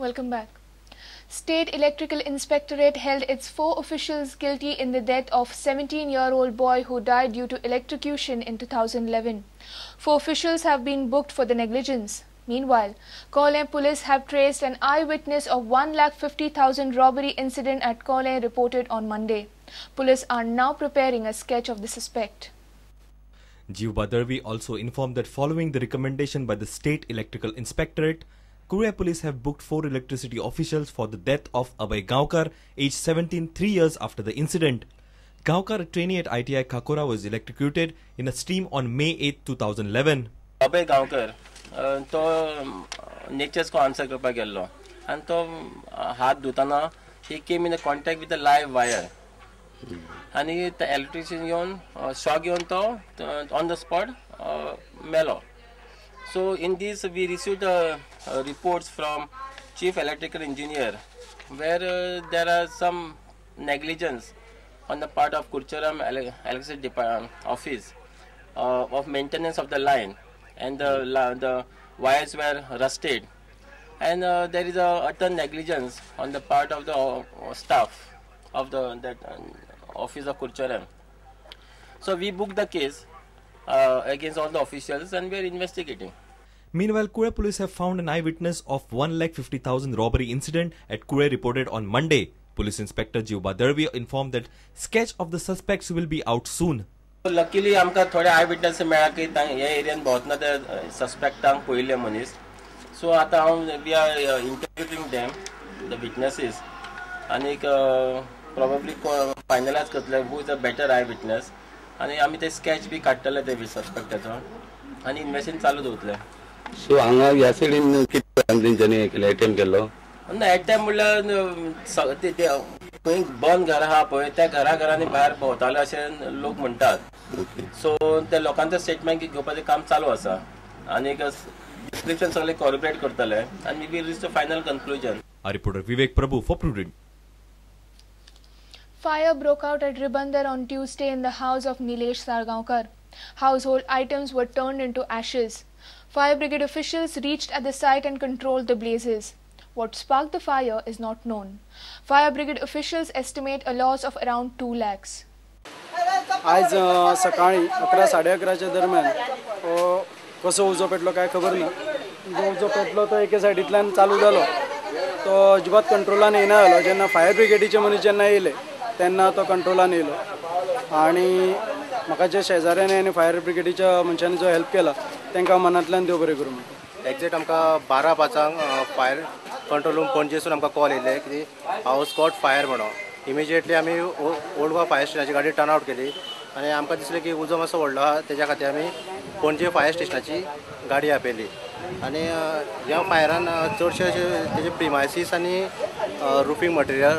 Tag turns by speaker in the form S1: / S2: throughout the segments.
S1: Welcome back. State Electrical Inspectorate held its 4 officials guilty in the death of 17-year-old boy who died due to electrocution in 2011. 4 officials have been booked for the negligence. Meanwhile, Collem police have traced an eyewitness of 1,50,000 robbery incident at Collem reported on Monday. Police are now preparing a sketch of the suspect.
S2: Jiva Dalvi also informed that following the recommendation by the State Electrical Inspectorate, Curra police have booked 4 electricity officials for the death of Abhay Gaonkar, aged 17, 3 years after the incident. Gaonkar, a trainee at ITI Kakora, was electrocuted in a stream on May 8, 2011.
S3: Abhay Gaonkar तो natures को answer करपाक गेल्लो आनी तो हात धुतना he came in contact with a live wire आनी electricity येवन shock येवन तो ऑन the spot मेलो. So in this we received reports from Chief Electrical Engineer where there are some negligence on the part of Curchorem Electricity Department office of maintenance of the line, and the wires were rusted, and there is a utter negligence on the part of the staff of the that office of Curchorem. So we booked the case against all the officials and we are investigating.
S2: Meanwhile, Curra police have found an eyewitness of 1,50,000 robbery incident at Curra reported on Monday. Police Inspector Jiva Dalvi informed that sketch of the suspects will be out soon.
S3: Luckily, आमकां थोडे I witness मेळ्ळा की ह्या एरियान भोंवतना ते सस्पेक्टांक पळयल्ले मनीस. So आतां हांव we are interviewing them the witnesses आनीक प्रोबेबली फायनलायज करतले who is a better eye witness, आनी आमी ते स्केच बी काडटले ते सस्पेक्टाचो आनी इन्वेस्टिगेशन चालू दवरतले.
S4: सो हांगा ह्या सायडीन कितें तेंच्यांनी केलें एटेम्प्ट केल्लो?
S3: ना, एटेम्प्ट म्हणल्यार खंय बंद घर आहा पळय त्या घरा घरांनी भायर भोंवताले अशें लोक म्हणटात. सो त्या लोकांचो स्टेटमेंट घेवपाचें काम चालू आसा आनी डिस्क्रिप्शन सगळें कॉर्पोरेट करतले आनी we will reach the final conclusion.
S2: Reporter Vivek Prabhu for Prudent.
S1: Fire broke out at Ribandar on Tuesday in the house of Nilesh Sargaonkar. Household items were turned into ashes. Fire brigade officials reached at the site and controlled the blazes. What sparked the fire is not known. Fire brigade officials estimate a loss of around 2 lakhs.
S5: आज सकाळी 11 साडे 11च्या दरम्यान कसो उजो पेटलो काय खबर ना. जो उजो पेटलो तो एके सायडींतल्यान चालू जालो, तो अजिबात कंट्रोलान येना जालो. जेन्ना फायर ब्रिगेडीचे मनीस जेन्ना येयले तेन्ना तो कंट्रोलान येयलो आनी म्हाका जे शेजाऱ्यांनी आनी फायर ब्रिगेडीच्या मनशांनी जो हेल्प केला तांकां मनांतल्यान देव बरें करूं म्हणटा.
S6: एक्झॅक्ट आमकां 12:05 फायर कंट्रोल रूम पणजेसून आमकां कॉल येयले की हावस कॉट फायर म्हणून. इमिजिएटली आमी ओल्ड गोवा फायर स्टेशनाची गाडी टर्न आवट केली आनी आमकां दिसलें की उजो मातसो व्हडलो आहा, तेज्या खातीर आमी पणजे फायर स्टेशनाची गाडी आपयली आनी ह्या फायरान चडशे अशे तेजे प्रिमायसीस आनी roofing material,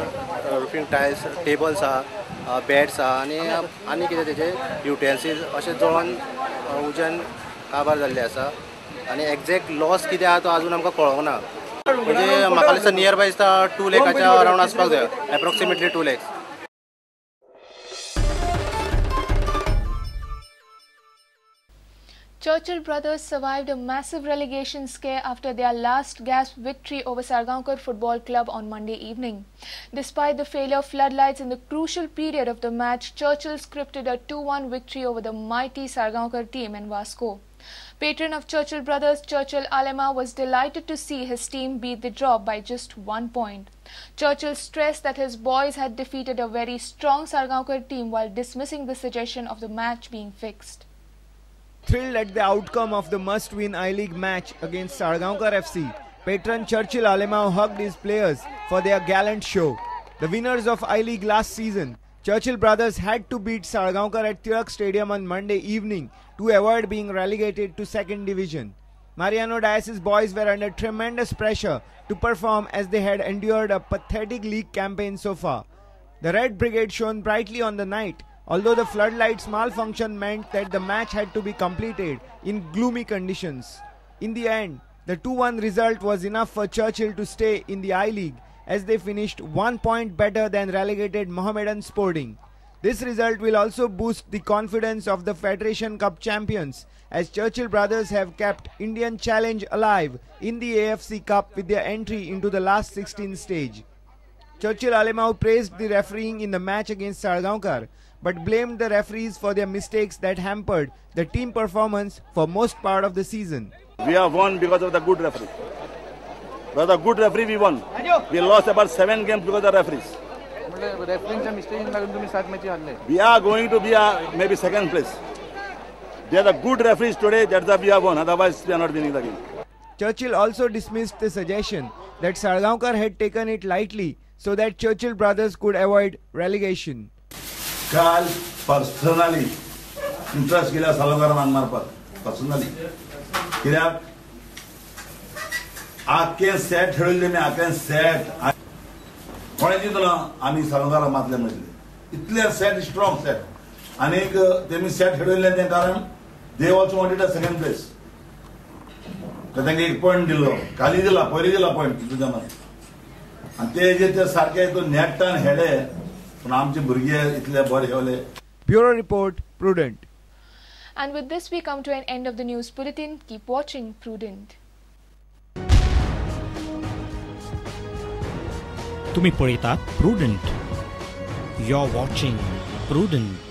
S6: roofing tiles, tables आहा, बेड्स आहा आनी आनी कितें तेजे युटेन्सिल्स अशें जळोन उज्यान काबार जाल्ले आसा. आनी एक्झॅक्ट लॉस कितें आहा तो आजून आमकां कळोंक ना. म्हणजे म्हाका दिसता नियर बाय दिसता 2 लाखाच्या अरावंड आसपाक जाय, approximately 2 lakhs.
S1: Churchill Brothers survived a massive relegation scare after their last gasp victory over Salgaonkar Football Club on Monday evening. Despite the failure of floodlights in the crucial period of the match, Churchill scripted a 2-1 victory over the mighty Salgaonkar team in Vasco. Patron of Churchill Brothers, Churchill Alemao, was delighted to see his team beat the drop by just 1 point. Churchill stressed that his boys had defeated a very strong Salgaonkar team while dismissing the suggestion of the match being fixed.
S7: Thrilled at the outcome of the must-win I-League match against Salgaonkar FC, patron Churchill Alemao hugged his players for their gallant show. The winners of I-League last season, Churchill Brothers had to beat Salgaonkar at Tilak Stadium on Monday evening to avoid being relegated to second division. Mariano Dias' boys were under tremendous pressure to perform as they had endured a pathetic league campaign so far. The Red Brigade shone brightly on the night, although the floodlights malfunction meant that the match had to be completed in gloomy conditions. In the end, the 2-1 result was enough for Churchill to stay in the I-League as they finished 1 point better than relegated Mohammedan Sporting. This result will also boost the confidence of the Federation Cup champions, as Churchill Brothers have kept Indian challenge alive in the AFC Cup with their entry into the last 16 stage. Churchill Alemao praised the refereeing in the match against Salgaonkar, but blamed the referees for their mistakes that hampered the team performance for most part of the season.
S8: We have won because of the good referee. Because of the good referee we won. We lost about 7 games because of the referees. We are going to be maybe second place. They are the good referees today, that's why we have won. Otherwise, we are not winning the game.
S7: Churchill also dismissed the suggestion that Salgaonkar had taken it lightly so that Churchill Brothers could avoid relegation.
S8: काल personally interest केला साळगांवकारांक मारपाक personally कित्याक आख्खे set खेळिल्ले मी आख्खे set कोणें दितलो आमी साळगांवकारांक मारले म्हणले इतले सेट स्ट्रॉंग सेट आनीक तेमी सेट खेळिल्ले तें कारण they also wanted a second place. तांकां एक पॉयंट दिलो खाली दिला पयलीं दिला पॉयंट तुज्या मागीर आनी ते जे ते सारके नेटान हेडे पण आमचे भुरगे इतले बरे खेळले.
S7: Bureau report, Prudent.
S1: And with this we come to an end of the news bulletin. Keep watching Prudent.
S9: तुम्ही पळयतात Prudent. You are watching Prudent.